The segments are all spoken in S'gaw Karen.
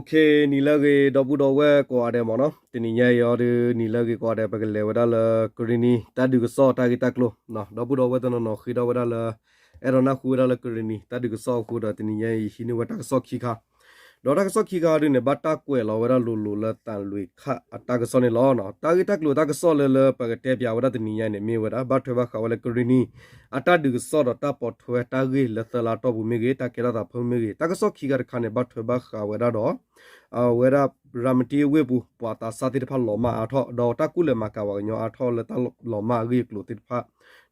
နံၤလၢအဂ့ၤ ဒီပုၢ်ဒီဝဲၢ်ကိးဂၤဒဲးမ့ၢ်နီၤ, တနံၤညါအံၤအီၤဒီး နံၤလၢအဂ့ၤကိးဂၤဒဲး ပကလဲၤဝဲဒၣ်လၢ ကရံၣ်နံၤ တၢ်ဒုးကစီၣ်တၢ်ဂ့ၢ်တၢ်ကျိၤ, ဒီပုၢ်ဒီဝဲၢ်တနီၤနီၤဃ့ထီၣ်ဝဲဒၣ်လၢ အဲၣ်ဒိးနၢ်ဟူဝဲဒၣ်လၢ ကရံၣ်နံၤ တၢ်ဒုးကစီၣ်အဃိဒီး တနံၤညါအံၤ ယဟံးန့ၢ်ဝဲတၢ်ကစီၣ်ခံခါ, ဒီးတၢ်ကစီၣ်ခံခါဒုန့ၣ် ဘၣ်တၢ်ကွဲးလီၤဝဲဒၣ်လိၤလိၤလၢ သံလွင်ခ အတၢ်ကစီၣ်န့ၣ်လီၤ. တၢ်ဂ့ၢ်တၢ်ကျိၤတၢ်ကစီၣ်လၢလၢပကတဲပၠးဝဲဒၣ်တနံၤညါန့ၣ် မ့ၢ်ဝဲဒၣ် ဘၣ်ထွဲဘၣ်ဃးဝဲလၢ ကရံၣ်နံၤ အတၢ်ဒုးကစီၣ်ဒီးတၢ်ပိာ်ထွဲတၢ်ဂ့ၢ်လၢသၢလါတီၢ်ပူၤမ့ၢ်ဂ့ၤ, တၢ်ကဲထီၣ်သးဖၢမ့ၢ်ဂ့ၤ, တၢ်ကစီၣ်ခံခါတခါန့ၣ် ဘၣ်ထွဲဘၣ်ဃးဝဲဒၣ်ဒီး အဝဲဒၣ် ရၤမတံအဝ့ၢ်ပူၤ ပှၤသးစၢ်သ့ၣ်တဖၣ်လီၤမၢ်အါထီၣ် ဒီးတၢ်ကူၣ်လဲၤမၤကၤပှၤကညီအါထီၣ်လၢတၢ်လီၤမၢ်အဂ့ၢ်အကျိၤသ့ၣ်တဖၣ်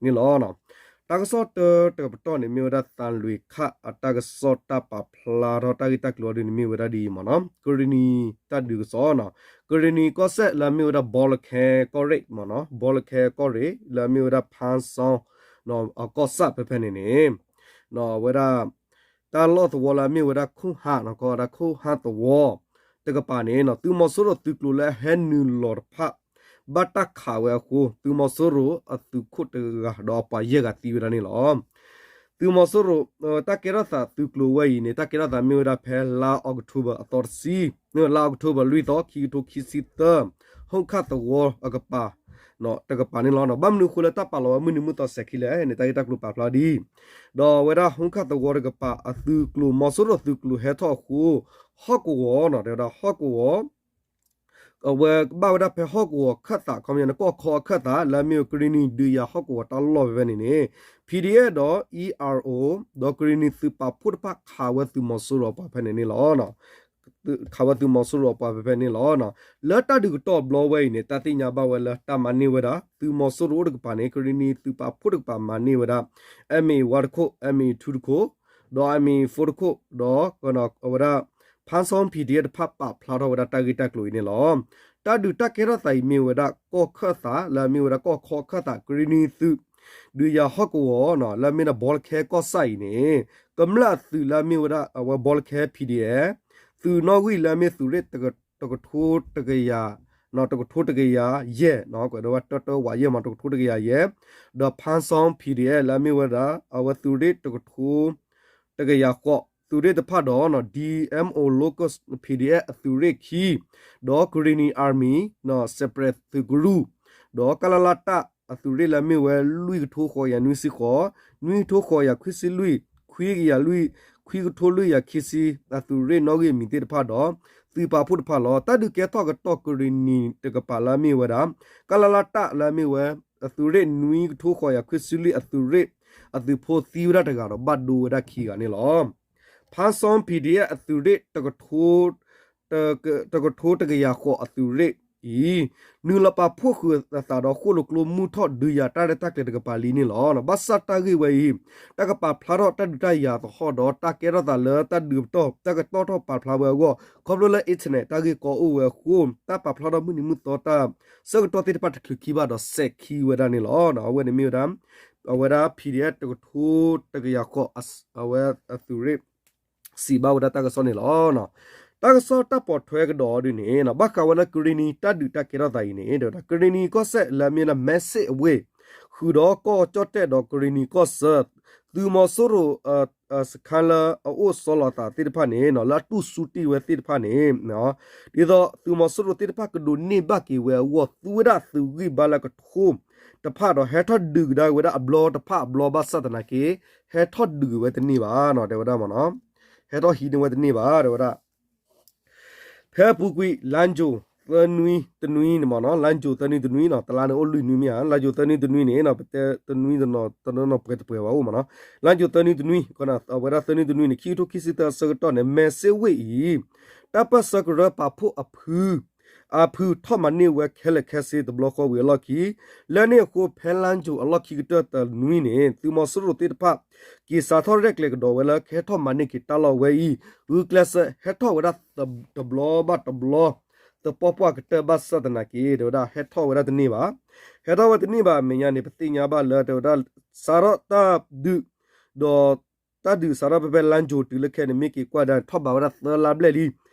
န့ၣ်လီၤ. တၢ်ကစီၣ်တၢတကပတီၢ်န့ၣ် မ့ၢ်ဝဲဒၣ် သံလွင်ခ အတၢ်ကစီၣ်တၢ်ပာ်ဖျါထီၣ်တၢ်ဂ့ၢ်တၢ်ကျိၤအီၤဒုန့ၣ် မ့ၢ်ဝဲဒၣ်ဒ်အံၤမ့ၢ်နီၤ, ကရံၣ်နံၤတၢ်ဒုးကစီၣ်နီၤ, ကရံၣ်နံၤကီၢ်စဲၣ်လၢအမ့ၢ်ဝဲဒၣ် ဘီလခဲကီၢ်ရ့ၣ်မ့ၢ်နီၤ, ဘီလခဲကီၢ်ရ့ၣ် လၢအမ့ၢ်ဝဲဒၣ် ဖါစီ ကီၢ်ဆၣ်ဖဲဖဲန့ၣ်န့ၣ် ဝဲဒၣ် တၢ်လီၢ်သဝီလၢအမ့ၢ်ဝဲဒၣ် ခိၣ်ဟၣ်နီၤ, ကီးဝဲဒၣ်ခိၣ်ဟၣ်သဝီ တကပၤန့ၣ်နီၤ, သုးမီၤစိရိၤသုးကျိၤလၢအဟဲနုာ်လီၤတဖၣ် ဘၣ်တၢ်ခးဝဲအဃိ သုးမီၤစိရိၤအသုးခိၣ်တဂၤဒီးအပှၤယဲၢ်ဂၤသံဝဲဒၣ်န့ၣ်လီၤ. သုးမီၤစိရိၤ တၢ်ကဲထီၣ်သးသုးကျိၤဝဲအံၤန့ၣ် တၢ်ကဲထီၣ်သးမ့ၢ်ဝဲဒၣ်ဖဲလါအီးကထိဘၢၣ်အသီတဆံ, လါအီးကထိဘၢၣ်လွံၢ်သီ ခံကထိခံဆံသၢ, ဟီၣ်ခၣ်သဝီအကပၤ တကပၤန့ၣ်လီၤ. ဘၣ်မနုၤအဃိလၢတၢ်ပာ်လီၤဝဲမုၢ်နံၤမုၢ်သီစဲၤခံလဲၣ်န့ၣ် တၢ်ဂ့ၢ်တၢ်ကျိၤပာ်ဖျါဒ်အံၤ, ဒီးအဝဲဒၣ်ဟီၣ်ခၣ်သဝီတကပၤအသုးကျိၤ မီၤစိရိၤသုးကျိၤဟဲထီၣ်အဃိ ဟီၣ်ကဝီၤနီၤ, တဲဝဲဒၣ်ဟီၣ်ကဝီၤ အဝဲကဘၣ်ဝဲဒၣ်ဖဲဟီၣ်ကဝီၤခၢၣ်သး ခီပညီန့ၣ် ကီၢ်ခီအခၢၣ်သး လၢအမ့ၢ်ဝဲကရံၣ်နံၤဒုးယၤဟီၣ်ကဝီၤတၢ်လီၢ်ဖဲဖဲန့ၣ်န့ၣ် PDF ဒီး ERO ဒီးကရံၣ်နံၤသုးပာ်ဖှိၣ်တဖၣ်ခးဝဲသုးမီၤစိရိၤအပှၤဖဲန့ၣ်န့ၣ်လီၤ. ခးဝဲသုးမီၤစိရိၤအပှၤဖဲဖဲန့ၣ်လီၤ. လၢတၢ်ဒုးကတီၢ်ဘျီဝဲအံၤန့ၣ် တၢ်သ့ၣ်ညါဘၣ်ဝဲလၢတၢ်မၤန့ၢ်ဝဲဒၣ် သုးမီၤစိရိၤအိၣ်တကပၤန့ၣ် ကရံၣ်နံၤသုးပာ်ဖှိၣ်တကပၤမၤန့ၢ်ဝဲဒၣ် M A one တခိၣ်, M A two တခိၣ်, ဒီး M A four တခိၣ်, ဒီးအဝဲဒၣ် ဖါစီ PDF တဖၣ်ပာ်ဖျါထီၣ်ဝဲဒၣ်တၢ်ဂ့ၢ်တၢ်ကျိၤအံၤန့ၣ်လီၤ. တၢ်ဒုးတၢ်ကဲထီၣ်သးအံၤမ့ၢ်ဝဲဒၣ်ကီၢ်ခၢၣ်သး လၢအမ့ၢ်ဝဲဒၣ်ကီၢ်ခီအခၢၣ်သး ကရံၣ်နံၤသုး ဒုးယၤဟီၣ်ကဝီၤနီၤ လၢအမ့ၢ်ဒၣ်ဘီလခဲကီၢ်ဆၣ်အံၤန့ၣ် ကမျၢၢ်အသုးလၢအမ့ၢ်ဝဲဒၣ်အဝဲဘီလခဲ PDF သုးနီၣ်ဂံၢ်လၢအမ့ၢ်သုးရ့ၣ်တကထိတကယၤ တကထိတကယၤယဲၢ်နီၤ ကွဲးဒိးဝဲတၢတၢဝးယဲၢ်မး တကထိတကယၤယဲၢ်, ဒီးဖါစီ PDF လၢအမ့ၢ်ဝဲဒၣ် အဝဲသုးရ့ၣ်တကထိ တကယၤဃိး သုးရ့ၣ်တဖၣ်ဒီး D M O Local PDF အသုးရ့ၣ်ခံ, ဒီး Karenni Army separate သုးကရူၢ်, ဒီးကလလတၢ်အသုးရ့ၣ်လၢအမ့ၢ်ဝဲ လွံၢ်ကထိဃိးကယၤနွံဆံဃိး, နွံကထိဃိးကယၤခွံဆံလွံၢ်, ခွံကယၤလွံၢ်, ခွံကထိလွံၢ်ကယၤခံဆံ အသုးရ့ၣ်နီၣ်ဂံၢ်အမံၤသ့ၣ်တဖၣ်ဒီး သုးပာ်ဖှိၣ်တဖၣ်လီၤ. တၢ်ဒုးကဲထီၣ်ကတီၢ်ကရံၣ်နံၤတကပၤလၢအမ့ၢ်ဝဲဒၣ် ကလလတၢ်လၢအမ့ၢ်ဝဲ အသုးရ့ၣ်နွံကထိဃိးကယၤခွံဆံလွံၢ်အသုးရ့ၣ် အသုးဖိသံဝဲဒၣ်တဂၤဒီးဘၣ်ဒိဝဲဒၣ်ခံဂၤန့ၣ်လီၤ. ဖါစီ PDF အသုးရ့ၣ်တကထိ တကထိတကယၤဃိးအသုးရ့ၣ်အံၤ နုာ်လီၤပာ်ဖှိၣ်ဃုာ်အသးဒီးဃိၣ်လိာ်ကျိမုၢ်ထီၣ်ဒုးယၤတၢ်ရဲၣ်တၢ်ကျဲၤတကပၤလံန့ၣ်လီၤ. ဘၣ်ဆၣ်တၢ်ဂ့ၢ်ဝဲအံၤ တၢ်ကပာ်ဖျါထီၣ်တၢ်ဒုးတၢ်ယၤသဟီၣ်ဒီး တၢ်ကဲထီၣ်သးလၢတၢ်ဒုးပတီၢ် တၢ်ကတီၢ်ထီၣ်ပာ်ဖျါဝဲအဂီၢ် ခီဖျိလၢ internet တၢ်ဂ့ၢ်ကီအိၣ်ဝဲအဃိ တၢ်ပာ်ဖျါထီၣ်မုၢ်နံၤမုၢ်သီတၢ်ဆၢကတီၢ်သ့ၣ်တဖၣ်တချုးခံဘၣ်ဒီးစဲးခံဝဲဒၣ်န့ၣ်လီၤ. အဝဲန့ၣ်မ့ၢ်ဝဲဒၣ် အဝဲဒၣ် PDF တကထိတကယၤဃိး အဝဲအသုးရ့ၣ် စံးဘၣ်ဝဲဒၣ်တၢ်ကစီၣ်န့ၣ်လီၤ. တၢ်ကစီၣ်တၢ်ပိာ်ထွဲကဒီးဒုန့ၣ် ဘၣ်ဃးဝဲလၢကရံၣ်နံၤတၢ်ဒုးတၢ်ကဲထီၣ်သးအံၤန့ၣ် ဒီးကရံၣ်နံၤကီၢ်စဲၣ်လၢအမ့ၢ်လၢမဲစ့ၣ်အဝ့ၢ် ဃုာ်ဒီးကီၢ်ကၠီၣ်တဲၣ်ဒီးကရံၣ်နံၤကီၢ်ဆၢ သုးမီၤစိရိၤ စခန်းလၢအအိၣ်ဆီလီၤသးသ့ၣ်တဖၣ်န့ၣ် လၢအတူၢ်ဆူၣ်တံၢ်ဝဲသ့ၣ်တဖၣ်န့ၣ် ဒ်သိးသုးမီၤစိရိၤသ့ၣ်တဖၣ်ကဒိးန့ၢ်ဘၣ်က့ၤဝဲအဂီၢ် သူဝဲဒၣ်သုးဂံၢ်ဘါလၢကထိတဖၣ်ဒီး ဟဲထီၣ်ဒုးကဒါဝဲဒၣ်အဘျီတဖၣ်အဘျီဘၣ်ဆၣ်သနာ်က့ ဟဲထီၣ်ဒုးဝဲတန့ၢ်ဘၣ်နီၤ တဲဝဲဒၣ်မ့ၢ်နီၤ ဟဲထီၣ်ဟံးန့ၢ်ဝဲတန့ၢ်ဘၣ် တဲဝဲဒၣ် ဖဲအပူၤကွံာ် လါယူၤ သၢနွံတနွံန့ၣ်မ့ၢ်နီၤ လါယူၤ သၢနွံတနွံနီၤ တလါန့ၣ်အိၣ်လွံၢ်နွံမ့ၢ်ဧါ လါယူၤ သၢနွံတနွံန့ၣ်နီၤ ပတဲတနွံတနီၤ တနီၤနီၤပှဲၤတပှဲၤဘၣ်အိၣ်မ့ၢ်နီၤ လါယူၤ သၢနွံတနွံ အဝဲဒၣ် သၢနွံတနွံန့ၣ် ခံကထိခံဆံသၢအဆၢကတီၢ်န့ၣ် မဲစ့ဝ့ၢ်အံၤ တၢ်ပၢၢ်ဆၢကရၢပာ်ဖှိၣ်အဖု အဖုထီၣ်မၤန့ၢ်ဝဲခဲလၢာ်ခဲဆ့တဘျီဃီဝံၤအလီၢ်ခံ လၢန့ၣ်အဃိ ဖဲလါယူၤအလီၢ်ခံကတၢၢ်တနွံန့ၣ် သုးမီၤစိရိၤသ့ၣ်တဖၣ် က့ၤစးထီၣ်ရဲၣ်ကျဲၤကဒီးဝဲလၢကဟဲထီၣ်မၤန့ၢ်က့ၤတၢ်လီၢ်ဝဲအံၤ ဂုာ်ကျဲးစၢးဟဲထီၣ်ဝဲဒၣ်တဘျီဘၣ်တဘျီ သပှၢ်ပှၢ်ကတၢၢ်ဘၣ်ဆၣ်သနာ်က့ တဲဝဲဒၣ်ဟဲထီၣ်ဝဲဒၣ်တန့ၢ်ဘၣ် ဟဲထီၣ်ဝဲတန့ၢ်ဘၣ်အမဲာ်ညါန့ၣ် ပသ့ၣ်ညါဘၣ်လၢ တဲဝဲဒၣ် စးထီၣ်တၢ်ဒုး ဒီး တၢ်ဒုးစးထီၣ်ဖဲဖဲလါယူၤတုၤလၢခဲအံၤန့ၣ် မ့ၢ်က့ၤကွၢ်ဒၣ်န့ၣ် ထီၣ်ဘးဝဲဒၣ်သၢလါဘျဲၣ်လံ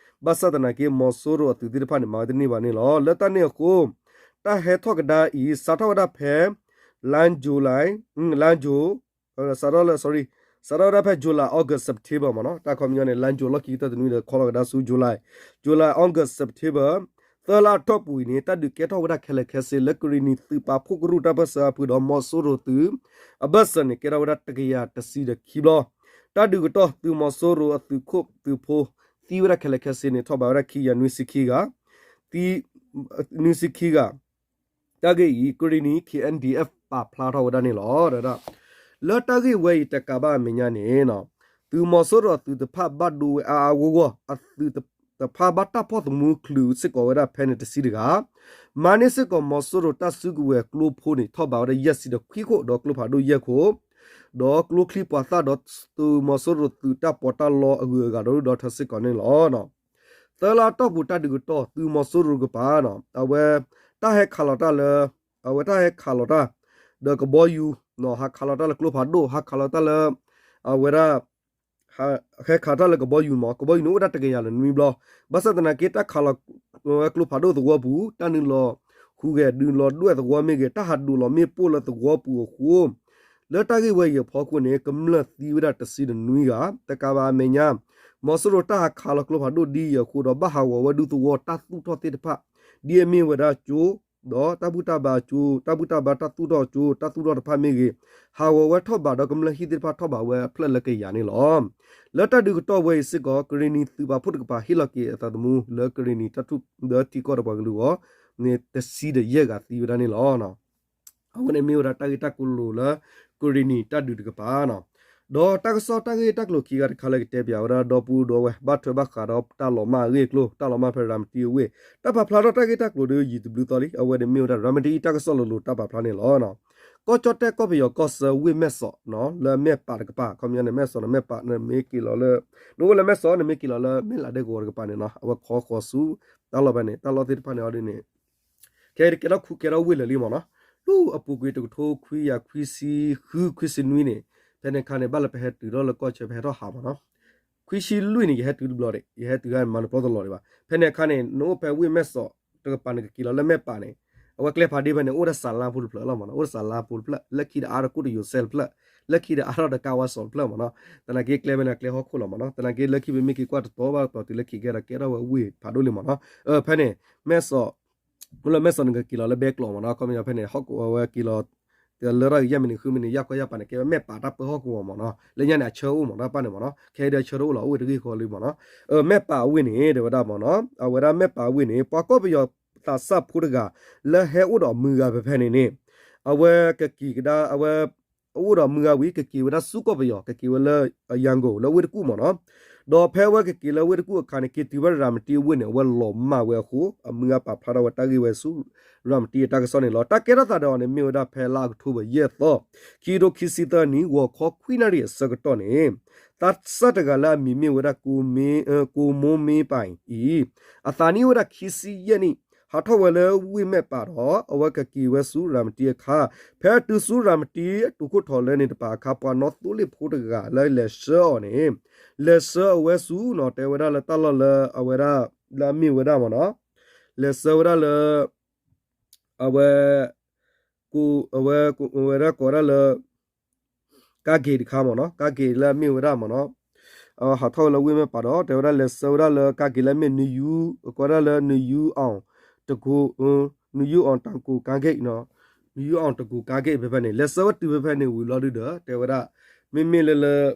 ဘၣ်ဆၣ်သနာ်က့ မီၤစိရိၤအသုးသ့ၣ်တဖၣ်န့ၣ် မၤဝဲတန့ၢ်ဘၣ်န့ၣ်လီၤ. လၢတၢ်န့ၣ်အဃိ တၢ်ဟဲထီၣ်ကဒါအံၤ စးထီၣ်ဝဲဒၣ်ဖဲ လါယူၤလံ လါယူၤ စးထီၣ်လၢ sorry စးထီၣ်ဝဲဒၣ်ဖဲ July August September မ့ၢ်နီၤ, တၢ်ခီပညီန့ၣ် လါယူၤလီၢ်ခံကတၢၢ်တနွံဒီး ခီလီၤကဒါဆူ July, July August September သၢလါအတီၢ်ပူၤအံၤန့ၣ် တၢ်ဒုးကဲထီၣ်ဝဲဒၣ်ခဲလၢာ်ခဲဆ့ လၢကရံၣ်နံၤသုးပာ်ဖှိၣ်ကရူၢ်တၢ်ပၢၢ်ဆၢအဖုဒီး မီၤစိရိၤသုး အဘၢၣ်စၢၤန့ၣ် ကဲထီၣ်ဝဲဒၣ်တကယၤတဆံဒီးခံဘျီ, တၢ်ဒုးကတီၢ် သုးမီၤစိရိၤအသုးခိၣ်သုးဖိ သံဝဲဒၣ်ခဲလၢာ်ခဲဆ့န့ၣ် ထီၣ်ဘးဝဲဒၣ်ခံကယၤနွံဆံခံဂၤ, သံ နွံဆံခံဂၤ, တၢ်ဂ့ၢ်အံၤ ကရံၣ်နံၤ K N D F ပာ်ဖျါထီၣ်ဝဲဒၣ်န့ၣ်လီၤ. လၢတၢ်ဂ့ၢ်ဝဲအံၤတကးဘၣ်အမဲာ်ညါန့ၣ် သုးမီၤစိရိၤအသုးတဖၣ်ဘၣ်ဒိဝဲအါအါဂီၢ်ဂီၢ်, အသုးတဖၣ်ဘၣ်တၢ်ဖီၣ်သမူချုးစ့ၢ်ကီးဝဲဒၣ်ဖဲန့ၣ်တဆံတဂၤ, မၤန့ၢ်စ့ၢ်ကီးမီၤစိရိၤတၢ်စုကဝဲၤကျိဖိန့ၣ် ထီၣ်ဘးဝဲဒၣ်ယဲၢ်ဆံဒီးခွံခိၣ် ဒီးကျိဖးဒိၣ်ယဲၢ်ခိၣ်, ဒီးကျိချံပှၤသၣ်ဒီးသုးမီၤစိရိၤသုးတၢ်ပီးတၢ်လီအဂုၤအဂၤဒီဒူၣ်ဒီထၢစ့ၢ်ကီးန့ၣ်လီၤ. သၢလါအတီၢ်ပူၤတၢ်ဒုးကတီၢ် သုးမီၤစိရိၤတကပၤန့ၣ် အဝဲ တၢ်ဟဲခးလီၤတၢ်လၢ အဝဲတၢ်ဟဲခးလီၤတၢ် ဒီးကဘီယူၤ, ဟးခးလီၤတၢ်လၢကျိဖးဒိၣ်, ဟးခးလီၤတၢ်လၢ အဝဲဒၣ် ဟဲခးတၢ်လၢကဘီယူၤမ့ၢ် ကဘီယူၤန့ၣ်အိၣ်ဝဲဒၣ်တကယၤလၢနွံဘျီ, ဘၣ်ဆၣ်သနာ်က့ တၢ်ခးလီၤဝဲကျိဖးဒိၣ်သဝီပူၤ တၢ်နုာ်လီၤဟူးဂဲၤဒုးလီၤဒွဲၣ်သဝီမ့ၢ်ဂ့ၤ တၢ်ဟးဒိးလီၤမ့ၣ်ပိၢ်လၢသဝီပူၤအဃိ လၢတၢ်ဂ့ၢ်ဝဲအံၤအဖီခိၣ်န့ၣ် ကမျၢၢ်သံဝဲဒၣ်တဆံဒီးနွံဂၤ, တကးဘၣ်အမဲာ်ညါ မီၤစိရိၤတၢ်ဟးခးလီၤကျိဖးဒိၣ်ဒ်အံၤအဃိဒီး ဘၣ်ဟးဂီၤဝဲဒူသဝီတၢ်သူၣ်ထီၣ်သ့ၣ်တဖၣ် ဒ်အမ့ၢ်ဝဲဒၣ်ကၠိ ဒီးတၢ်ဘူၣ်တၢ်ဘါကၠိ တၢ်ဘူၣ်တၢ်ဘါတၢ်သူၣ်ထီၣ်ကၠိ တၢ်သူၣ်ထီၣ်တဖၣ်မ့ၢ်ဂ့ၤ, ဟးဂီၤဝဲထီၣ်ဘးဒီးကမျၢၢ်ဟံၣ်သ့ၣ်တဖၣ်ထီၣ်ဘးဝဲအဖျၢၣ်လၢကယၤန့ၣ်လီၤ. လၢတၢ်ဒုးကတီၢ်ဝဲအံၤစ့ၢ်ကီး ကရံၣ်နံၤသုးပာ်ဖှိၣ်တကပၤဟ့ၣ်လီၤက့ၤအသးသမူလၢကရံၣ်နံၤတၢ်ထူၣ်ဒီးထံကီၢ်ဒီးပှၤကလုာ်အဂီၢ်န့ၣ် တဆံဒီးယဲၢ်ဂၤသံဝဲဒၣ်န့ၣ်လီၤ. အဝဲန့ၣ်မ့ၢ်ဝဲဒၣ်တၢ်ဂ့ၢ်တၢ်ကျိၤလၢ ကရံၣ်နံၤတၢ်ဒုးတကပၤန့ၣ်, ဒီးတၢ်ကစီၣ်တၢ်ဂ့ၢ်တၢ်ကျိၤခံဂၤတခါလၢကတဲပၠးဝဲဒၣ်ဒီပုၢ်ဒီဝဲၢ် ဘၣ်ထွဲဘၣ်ဃးဒီးတၢ်လီၤမၢ်အဂ့ၢ်အကျိၤ တၢ်လီၤမၢ်ဖဲရၤမတံအဝ့ၢ် တၢ်ပာ်ဖျါထီၣ်တၢ်ဂ့ၢ်တၢ်ကျိၤဒီးယံာ်တဘျုးသီလံ. အဝဲန့ၣ်မ့ၢ်ဝဲဒၣ် ရၤမတံအတၢ်ကစီၣ်လိၤလိၤတၢ်ပာ်ဖျါန့ၣ်လီၤ. ကီၢ်ကၠီၣ်တဲၣ်ကီၢ်ပယီၤကီၢ်ဆၢဝ့ၢ်မဲၢ်စီး လၢမဲၢ်ပးတကပၤ ခီပညီန့ၣ် မဲၢ်စီးန့ၣ် မဲၢ်ပး နမ့ၢ်က့ၤလီၤလၢ နအိၣ်လၢမဲၢ်စီး နမ့ၢ်က့ၤလီၤလၢမဲၢ်လးဒဲကဝီၤတကပၤန့ၣ်နီၤ အဝဲခီဃီၤဆူ တၢ်လီၢ်ဖဲန့ၣ် တၢ်လီၢ်သ့ၣ်တဖၣ်န့ၣ်အီၤဒ်န့ၣ် ခဲအံၤကဲထီၣ်ခူကဲထီၣ်ဝ့ၢ်လၢာ်လံ မ့ၢ်နီၤ, လၢအပူၤကွံာ်တကထိခွံကယၤခွံဆံဃုခွံဆံနွံန့ၣ် ဖဲန့ၣ်အခါန့ၣ် ဘၣ်လၢပဟဲတုၤထီၣ်လၢကီၢ်ဆၢ ပဟဲထီၣ်ဟး မ့ၢ်နီၤ, ခွံဆံလွံၢ်န့ၣ် ယဟဲတုၤတဘျီဒံး ယဟဲတုၤတဘျီဒံးမၤနၢၤပျီတလီၤဒံးဘၣ်. ဖဲန့ၣ်အခါန့ၣ် နအိၣ်ဖဲဝ့ၢ်မဲၢ်စီးတကပၤန့ၣ် ကက့ၤလီၤလၢမဲၢ်ပးန့ၣ် အဝဲကျဲဖးဒ့ဖဲန့ၣ် အိၣ်ဒီးစးလါဖိတဖျၢၣ်လီၤ မ့ၢ်နီၤ, အိၣ်ဒီးစးလါဖိတဖျၢၣ် လၢခံဒီးအါထီၣ်ကိၣ်တယိၤစဲးတဖျၢၣ် လၢခံဒီးအါထီၣ်ဒီးကါဝါစီၤတဖျၢၣ် မ့ၢ်နီၤ, သနာ်က့ကျဲဖဲန့ၣ် ကျဲဟီၣ်ခိၣ်လီၤ မ့ၢ်နီၤ, သနာ်က့လၢခံပမ့ၢ်က့ၤကွၢ်တတီၤဘၣ်တတီၤတုၤလၢခံကဲဒီး ကဲထီၣ်ဝဲဝ့ၢ်ဖးဒိၣ်လံ မ့ၢ်နီၤ, ဖဲန့ၣ် မဲၢ်စီး မ့ၢ်လၢမဲၢ်စီးန့ၣ် ကက့ၤလီၤလၢဘဲကျိး မ့ၢ်နီၤ, ခီပညီဖဲန့ၣ် ဟီၣ်ကဝီၤဝဲက့ၤလီၤ လၢတၢ်ဂ့ၤယဲၢ်မံးနံးဃုမံးနံး ယၢ်ခီယၢ်ပၤန့ၣ် ကဲဝဲမဲၢ်ပးတၢ်ပၢဟီၣ်ကဝီၤ မ့ၢ်နီၤ, လၢညါန့ၣ် အဆၢအိၣ် မ့ၢ်နီၤ တၢ်ပၢန့ၣ် မ့ၢ်နီၤ, ခဲအံၤဒီးအဆၢတအိၣ်လီၤ အိၣ်ဝဲတဂ့ၢ်ဃီလံ မ့ၢ်နီၤ, မဲၢ်ပးအဝ့ၢ်န့ၣ် တဲဝဲဒၣ် မ့ၢ်နီၤ, အဝဲဒၣ်မဲၢ်ပးအဝ့ၢ်န့ၣ် ပှၤကီၢ်ပယီၤသးစၢ်ဖိတဂၤ လၢဟဲအိၣ်ဒီးမုၢ်ဂၤဖဲဖဲန့ၣ်န့ၣ် အဝဲကက့ၤကဒါ အဝဲ အိၣ်ဒီးမုၢ်ဂၤဝံၤ ကက့ၤဝဲဒၣ်ဆူကီၢ်ပယီၤ ကက့ၤဝဲလၢ ရန်ကုန် လၢဝ့ၢ်တကူၣ် မ့ၢ်နီၤ, ဒီးဖဲအဝဲကက့ၤလၢဝ့ၢ်တကူၣ်အခါန့ၣ် က့ၤတုၤဘၣ်ရၤမတံအဝ့ၢ်န့ၣ် အဝဲလီၤမၢ်ဝဲအဃိ အမုၢ်ဂၤပာ်ဖျါထီၣ်ဝဲတၢ်ဂ့ၢ်ဝဲဆူ ရၤမတံအတၢ်ကစီၣ်န့ၣ်လီၤ. တၢ်ကဲထီၣ်သးဒီးအီၤန့ၣ် မ့ၢ်ဝဲဒၣ်ဖဲလါအီးကထိဘၢၣ် ယဲၢ်သီ ခံကထိခံဆံသၢနံၣ် ဂီၤခီခွံနၣ်ရံၣ်အဆၢကတီၢ်န့ၣ် သးစၢ်တဂၤလၢအမံၤမ့ၢ်ဝဲဒၣ် ကိမိမ့ပၢ်အံၤ အသးနံၣ်အိၣ်ဝဲဒၣ်ခံဆံယဲၢ်နံၣ် ဟးထီၣ်ဝဲလၢဝ့ၢ်မဲၢ်ပးဒီး အဝဲကက့ၤဝဲဆူရၤမတံအခါ ဖဲတုၤဆူရၤမတံ တုၤခိၣ်ထီၣ်လၢန့ၣ်တပၤအခါ ပှၤနီၣ်သိလ့ၣ်ဖိတဂၤလၢလဲၤဆှၢအီၤန့ၣ် လဲၤဆှၢအဝဲဆူနီၤ တဲဝဲဒၣ်လၢတၢ်လီၢ်လၢအဝဲဒၣ် လၢအမ့ၢ်ဝဲဒၣ်မ့ၢ်နီၤ လဲၤဆှၢဝဲဒၣ်လၢ အဝဲ အဝဲ ဝဲဒၣ်ကိးဝဲဒၣ်လၢ ကါဂ့ၤတခါမ့ၢ်နီၤ ကါဂ့ၤလၢအမ့ၢ်ဝဲဒၣ်မ့ၢ်နီၤ ဟးထီၣ်ဝဲလၢဝ့ၢ်မဲၢ်ပးဒီး တဲဝဲဒၣ်လဲၤဆှၢဝဲဒၣ်လၢကါဂ့ၤလၢအမ့ၢ် နယူ ကိးဝဲဒၣ်လၢ နယူအီၣ်တကူ နယူအီၣ်တကူ ကါဂ့ၤ နယူအီၣ်တကူ ကါဂ့ၤ ဖဲဖဲန့ၣ် လဲၤဆှၢဝဲတုၤဖဲဖဲန့ၣ်ဝံၤလီၤဒုဒီး တဲဝဲဒၣ် မ့မ့ၢ်လၢလၢ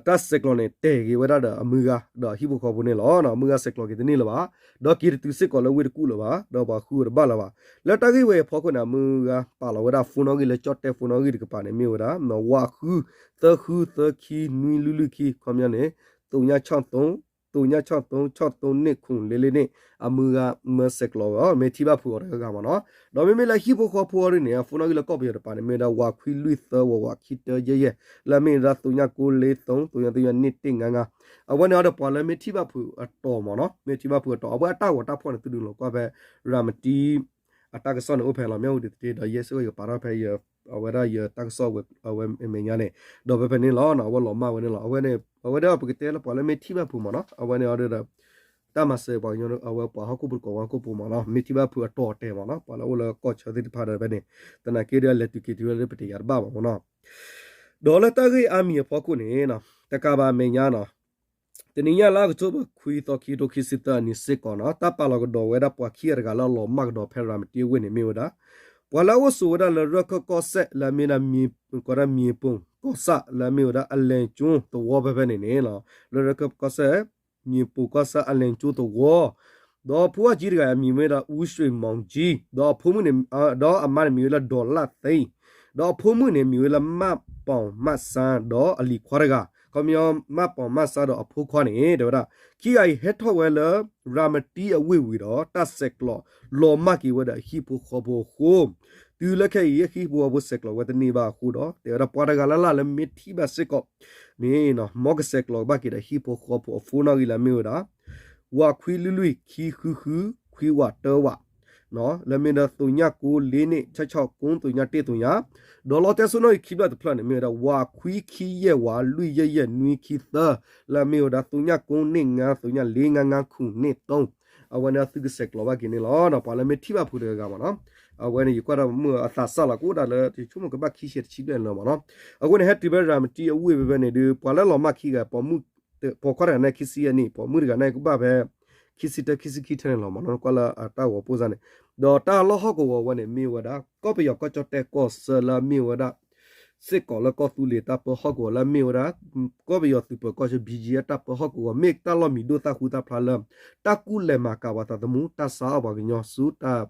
တၢ်ဆဲးကျိးန့ၣ် တဲာ်က့ၤဝဲဒၣ်ဒီးအမုၢ်ဂၤ ဒီးဟံၣ်ဖိဃီဖိန့ၣ်လီၤ. အမုၢ်ဂၤဆဲးကျိးက့ၤတန့ၢ်လၢၤဘၣ်, ဒီးက့ၤတတုၤစ့ၢ်ကီးလၢဝ့ၢ်တကူၣ်လၢၤဘၣ်, ဒီးပှၤဃုဝဲတဘၣ်လၢၤဘၣ်. လၢတၢ်ဂ့ၢ်ဝဲအံၤအဖီခိၣ်န့ၣ် အမုၢ်ဂၤပာ်လီၤဝဲဒၣ် phone နီၣ်ဂံၢ်လၢကၠီၣ်တဲၣ် phone နီၣ်ဂံၢ်တကပၤန့ၣ် မ့ၢ်ဝဲဒၣ် ဝးဃု သၢဃု သၢခံ နွံလွံၢ်လွံၢ်ခံ ခီပညီန့ၣ် သုည ခြောက်သုံး သုည ခြောက်သုံး ခြောက်သုံး နှစ်ခု လေးလေးနှစ် အမုၢ်ဂၤမၢဆဲးကျိးဝဲအီၤ မ့ၢ်ထံၣ်ဘၣ်ဖုးအီၤတဂၤဂၤမ့ၢ်နီၤ. ဒီးမ့မ့ၢ်လၢဟံၣ်ဖိဃီဖိအီၤဒ်န့ၣ် အ phone နီၣ်ဂံၢ်လၢကီၢ်ပယီၤတကပၤန့ၣ် မ့ၢ်ဝဲဒၣ် ဝးခွံလွံၢ်သၢ ဝးဝးခံတၢ ယဲၢ်ယဲၢ် လၢအမ့ၢ်ဝဲဒၣ် သုည ကိုးလေးသုံး သုည သုည နှစ်တစ် ငါးငါး အဝဲန့ၣ်အီၤဒီးပှၤလၢမ့ၢ်ထံၣ်ဘၣ်ဖုးအတီၤမ့ၢ်နီၤ မ့ၢ်ထံၣ်ဘၣ်ဖုးအတီၤ အဝဲအတၢ်ဂီၤတၢ်ဖီၣ်န့ၣ် သုဒုးလိာ်ကွၢ်ဖဲ ရၤမတံ အတၢ်ကစီၣ်န့ၣ် အိၣ်ဖဲလီၤ မ့ၢ်အိၣ်ဒံးတသ့ဒီး ယဲၢ်စ့ၢ်ကီးယကပာ်ထီၣ်ဖဲ အဝဲဒၣ်ယတၢ်ကစီၣ်ဝဲအဝဲမဲာ်ညါန့ၣ် ဒီးဖဲဖဲန့ၣ်လီၤ အဝဲလီၤမၢ်ဝဲန့ၣ်လီၤ. အဝဲဒၣ်ပကတဲလၢပှၤလၢမ့ၢ်ထံၣ်ဘၣ်ဖုးမ့ၢ်နီၤ အဝဲန့ၣ်အီၤဒီး တၢ်မၤစၢၤပှၤကညီအဝဲပှၤဟီၣ်ခိၣ်ဖိတကိးဝဲဟီၣ်ခိၣ်ဖိမ့ၢ်နီၤ မ့ၢ်ထံၣ်ဘၣ်ဖုးအတီၤအတဲာ်မ့ၢ်နီၤ ပှၤလၢအိၣ်လၢကီၢ်ဆၢသ့ၣ်တဖၣ်ဒီးဖဲန့ၣ် သနာ်က့ဒီးလဲၤတုၤက့ၤတုၤလၢပတယၤတဘၣ်ဘၣ်မ့ၢ်နီၤ. ဒီးလၢတၢ်ဂ့ၢ်အါမံၤအဖီခိၣ်န့ၣ် တကးဘၣ်အမဲာ်ညါနီၤ, တနံၤညါလါအီးကထိဘၢၣ်ခွံသီ ခံကထိခံဆံသၢအနံၤစ့ၢ်ကီးနီၤ, တၢ်ပာ်လီၤကဒီးဝဲဒၣ်ပှၤခံဂၤတဂၤလၢအလီၤမၢ်ကဒီးဖဲရၤမတံအဝ့ၢ်န့ၣ်မ့ၢ်ဝဲဒၣ် ပှၤလၢအအိၣ်ဆိးဝဲဒၣ်လၢရၢၢ်ခၢၣ်ကီၢ်စဲၣ်လၢအမ့ၢ်ဝဲဒၣ် မံၤပူၤကီၢ်ဆၣ်လၢအမ့ၢ်ဝဲဒၣ် အလဲၤကၠိသဝီဖဲဖဲန့ၣ်န့ၣ်လီၤ. လၢရၢၢ်ခၢၣ်ကီၢ်စဲၣ် မံၤပူၤကီၢ်ဆၣ်အလဲၤကၠိသဝီ, ဒီးဖိအကၠံတဂၤအမံၤမ့ၢ်ဝဲဒၣ် အူရွှ့ၣ်မီၤကၠံ, ဒီးအဖိမုၣ်န့ၣ် ဒီးအမါန့ၣ်မံၤဝဲလၢ ဒေါ်လသီ, ဒီးအဖိမုၣ်န့ၣ် မံၤဝဲလၢမၢ်ပီၤမၢ်ဆါ ဒီးအလံၤခွါတဂၤ, ခီပညီ မၢ်ပီၤမၢ်ဆါဒီးအဖိခွါန့ၣ် တဲဝဲဒၣ် ခံဂၤအံၤဟဲထီၣ်ဝဲလၢ ရၤမတံအဝ့ၢ်ဝံၤဒီး တၢ်ဆဲးကျိးလီၤမၢ်က့ၤဝဲဒီးအဟံၣ်ဖိဃီဖိအဃိ တုၤလၢခဲအံၤ အဟံၣ်ဖိဃီဖိဆဲးကျိးဝဲတန့ၢ်ဘၣ်အဃိဒီး တဲဝဲဒၣ်ပှၤတဂၤလၢ်လၢ်လၢမ့ၢ်ထံၣ်ဘၣ်စ့ၢ်ကီးန့ၣ် မ်ကဆဲးကျိးဘၣ်က့ၤဒီးဟံၣ်ဖိဃီဖိအphoneနီၣ်ဂံၢ်လၢအမ့ၢ်ဝဲဒၣ် ဝးခွံလွံၢ်လွံၢ် ခံဃုဃု ခွံဝးတၢဝး လၢမ့ၢ်ဒီး သုညၣ်ကိလ့န့ၣ် ဆၣ်ဆၣ်ကိသုညၣ်တ့ၢ်သုညၣ်, ဒီးလီတဲစိနီၣ်ဂံၢ်ခံဘျၢၣ်တဖျၢၣ်န့ၣ် မ့ၢ်ဝဲဒၣ် ဝးခွံခံယဲၢ်ဝး လွံၢ်ယဲၢ်ယဲၢ်နွံခံသၢ လၢအမ့ၢ်ဝဲဒၣ် သုညၣ်ကိန့ၢ်ငါ သုညၣ်လ့ငါ ငါခုၣ်န့ၢ်သိ အဝဲန့ၣ်သုကဆဲးကျိးဘၣ်က့ၤန့ၣ်လီၤ. ပှၤလၢမ့ၢ်ထံၣ်ဘၣ်ဖိတဂၤဂၤမ့ၢ်နီၤ, အဝဲန့ၣ် ယကွၢ်တၢ်မုၢ်အသးစၢ်လီၤ ကအိၣ်ဒၣ်လၢ ယဆိကမိၣ်ကဘၣ်ခံဆံတဆံဘျဲၣ်န့ၣ်လီၤမ့ၢ်နီၤ. အဃိန့ၣ် ဟဲတုၤဖဲရၤမတံအဝ့ၢ်ဖဲဖဲန့ၣ်ဒီး ပှၤလၢလီၤမၢ်ခံဂၤ ပိာ်ခွါတဂၤန့ၣ် ခံဆံယဲၢ်နံၣ်, ပိာ်မုၣ်တဂၤန့ၣ်ကဘၣ်ဖဲ ခံဆံတၢ ခံဆံခံထဲန့ၣ်လီၤမ့ၢ်နီၤ, ကွၢ်လၢအတၢ်ဂီၤဖိစ့ၢ်န့ၣ်, ဒီးတၢ်လီၢ်ဟီၣ်ကဝီၤဝဲန့ၣ် မ့ၢ်ဝဲဒၣ် ကီၢ်ပယီၤကီၢ်ကၠီၣ်တဲၣ်ကီၢ်ဆၢလၢအမ့ၢ်ဝဲဒၣ် စ့ၢ်ကီးလၢကီၢ်သူလ့ၤတၢ်ပၢဟီၣ်ကဝီၤလၢအမ့ၢ်ဝဲဒၣ် ကီၢ်ပယီၤသုးပၢၤကီၢ်ဆၢ ဘံကၠံအတၢ်ပၢဟီၣ်ကဝီၤ မ့ၢ်တၢ်လီၢ်မံၤဒိၣ်သၣ်ဃူသၣ်ဖျါလၢ တၢ်ကူၣ်လဲၤမၤကၤပှၤသးသမူ တၢ်ဆါအီၣ်ပှၤကညီဆူတၢ်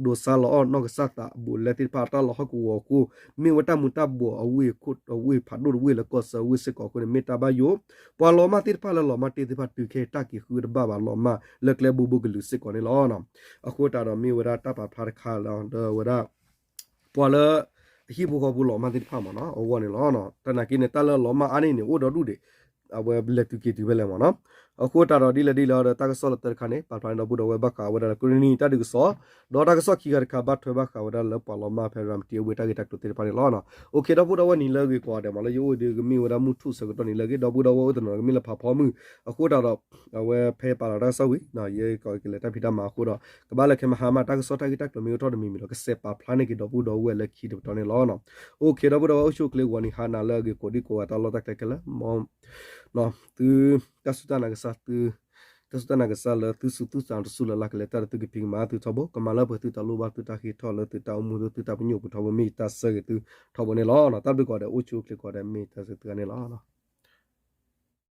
ဒိးဆါလီၤအီၣ်နီၢ်ကစၢ်သးအဘူးအလဲသ့ၣ်တဖၣ် တၢ်လီၢ်ဟီၣ်ကဝီၤအဃိ မ့ၢ်ဝဲတၢ်မူၤတၢ်ဘှီးအဝ့ၢ်ခိၣ်အဝ့ၢ်ဖးဒိၣ်တဝ့ၢ်လၢကီၢ်ဆၢအဝ့ၢ်စ့ၢ်ကီးအဃိန့ၣ် မ့ၢ်တၢ်ဘၣ်ယိၣ် ပှၤလီၤမၢ်သ့ၣ်တဖၣ်လၢလီၤမၢ်တ့ၢ်သ့ၣ်တဖၣ်တုၤခဲအံၤ တၢ်က့ၤဃုတဘၣ်ဘၣ် လီၤမၢ်လၢကျဲဘိဘိကလုာ်စ့ၢ်ကီးန့ၣ်လီၤ. အဃိသတးဒီးမ့ၢ်ဝဲဒၣ်တၢ်ပာ်ဖျါတခါလၢ ဒီးဝဲဒၣ် ပှၤလၢ အဟံၣ်ဖိဃီဖိလီၤမၢ်သ့ၣ်တဖၣ်မ့ၢ်နီၤ အဂီၢ်န့ၣ်လီၤ. တၢ်နာ်က့န့ၣ် တၢ်လၢလီၤမၢ်အါန့ၢ်န့ၣ် အိၣ်ဒီဒူၣ်ဒံး အဝဲလဲၤတုၤက့ၤတုၤဖဲလဲၣ်မ့ၢ်နီၤ. အဃိသတးဒီးဒ်လဲၣ်ဒ်လဲၣ်ဒီး တၢ်ကစီၣ်လၢတၢတခါန့ၣ် ပာ်ဖျါန့ၣ်ဒီပုၢ်ဒီဝဲၢ်ဘၣ်ဃးဝဲဒၣ်လၢကရ့ၣ်နံၤတၢ်ဒုးကစီၣ်, ဒီးတၢ်ကစီၣ်ခံခါတခါဘၣ်ထွဲဘၣ်ဃးဝဲဒၣ်လၢပှၤလီၤမၢ်ဖဲရၤမတံအဝ့ၢ်တၢ်ဂ့ၢ်တၢ်ကျိၤသ့ၣ်တဖၣ်န့ၣ်လီၤ. အိၣ်ခ့ ဒီပုၢ်ဒီဝဲၢ်နံၤလၢအဂ့ၤကိးဂၤဒဲးမ့ၢ် လၢယအိၣ်ဒီးကမ့ၢ်ဝဲဒၣ်မုၢ်ထူၣ်ဆၢကတီၢ်နံၤလၢအဂ့ၤ ဒီပုၢ်ဒီဝဲၢ်အိၣ်တနီၤကမ့ၢ်လၢဖးဖီမုၢ် အဃိသတးဒီး အဝဲဖဲယပာ်လီၤတၢ်ကစီၣ်ဝံၤ ယဲကီးကလဲၤတၢ်ဖံးတၢ်မၤအဃိဒီး ကဘၣ်လၢခဲမဟါမး တၢ်ကစီၣ်တၢ်ဂ့ၢ်တၢ်ကျိၤမ့ၢ်အိၣ်ထီၣ်တမံၤမံၤဒီး ကစဲးပာ်ဖျါန့ၢ်က့ၤဒီပုၢ်ဒီဝဲၢ်လၢခံတပတီၢ်န့ၣ်လီၤ. အိၣ်ခ့ ဒီပုၢ်ဒီဝဲၢ် အိၣ်ဆူၣ်အိၣ်ချ့ဂီၤနံၤဟါနၤလၢအဂ့ၤကိးဒံကိးဂၤ တၢ်လီၢ်တၢ်ကျဲခဲလၢာ် မ်သု တၢ်စူၢ်တၢ်နာ်ကစၢ် တၢ်စူၢ်တၢ်နာ်ကစၢ်လၢသုစူၢ်သုသးတစူၢ်လၢ်လၢ်ကလဲၤတၢ်ဒီးသုကဖံးကမၤသုထီဘိ ကမၤလၢပှဲၤသုတၢ်လိၣ်ဘၣ်သုတၢ်ဃ့ထီၣ်လၢသုတၢ်အိၣ်မူလၢသုတၢ်ပညိၣ်ပူၤထီဘိ မ့ၢ်ယတၢ်ဆၢဂ့ၤသုထီဘိန့ၣ်လီၤ. တၢ်ဘျုးကိးဂၤဒဲး အိၣ်ဆူၣ်အိၣ်ချ့ကိးဂၤဒဲး မ့ၢ်တၢ်ဆၢသုဂၤန့ၣ်လီၤ.